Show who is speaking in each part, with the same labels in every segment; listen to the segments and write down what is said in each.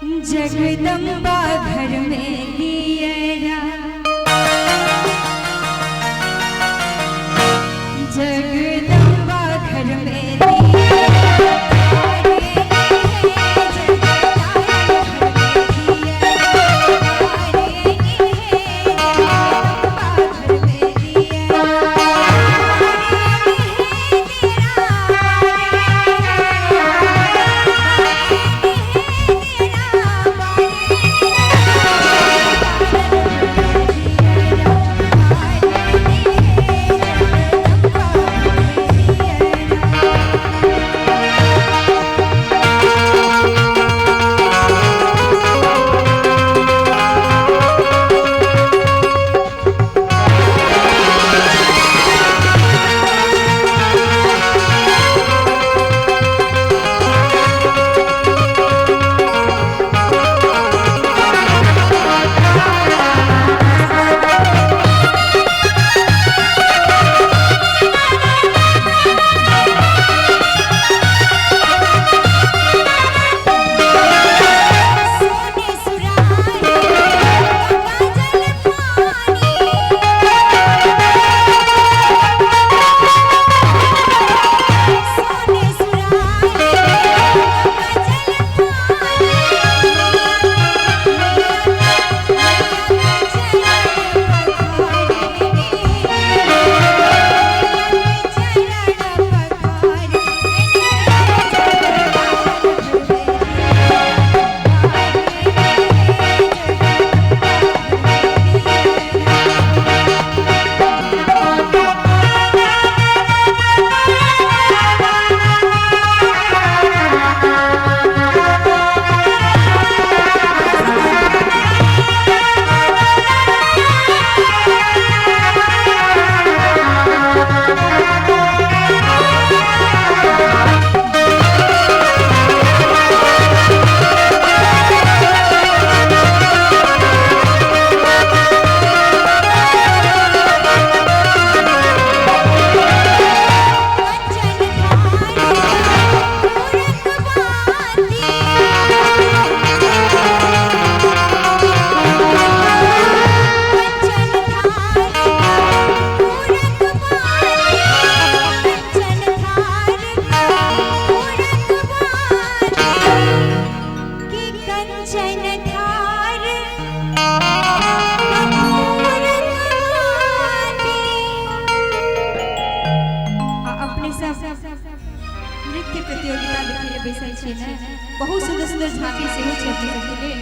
Speaker 1: जगदम्बा घर में दियरा, जगदम्बा घर में नृत्य प्रतियोगिता देखै बैसल छी ने, बहुत सुंदर सुंदर झांकी सेहो छै अपने सबके लेल।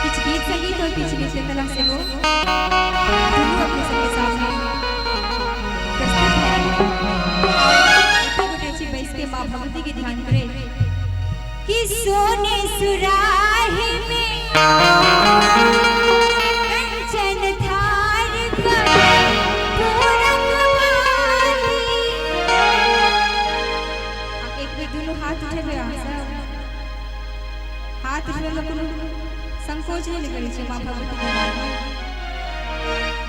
Speaker 1: किछु गीत संगीत और किछु नृत्य कला सेहो दुनू अपने सबके सामने प्रस्तुत है। एते गोटे छी बैस के माँ भगवती के ध्यान करे कि सोने सुराही में कंचन थार का हाथ उठेबै अहाँ सब, हाथ उठबै में कोनो संकोच नहीं करै छै माँ भगवती के बारेमे।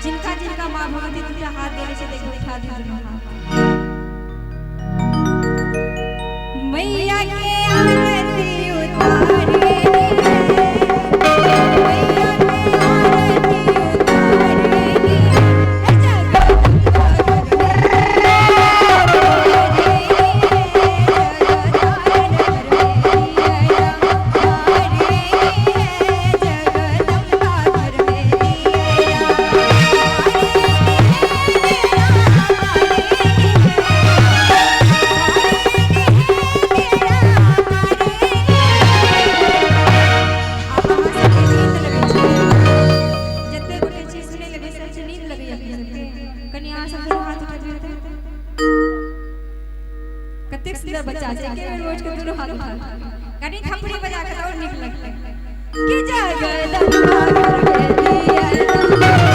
Speaker 1: जिनका जिनका माँ भगवती दूटा हाथ देने छै देखो उठा दियौ दुनू हाथ। मैया के आरती उतारे, मैया के आरती उतारे, कतेक सुंदर बच्चा छै, एके बेर उठि के दुनू हाथ उठा कनि थपड़ी बजा के और नीक लगतै कि जगदम्बा घर में दियरा।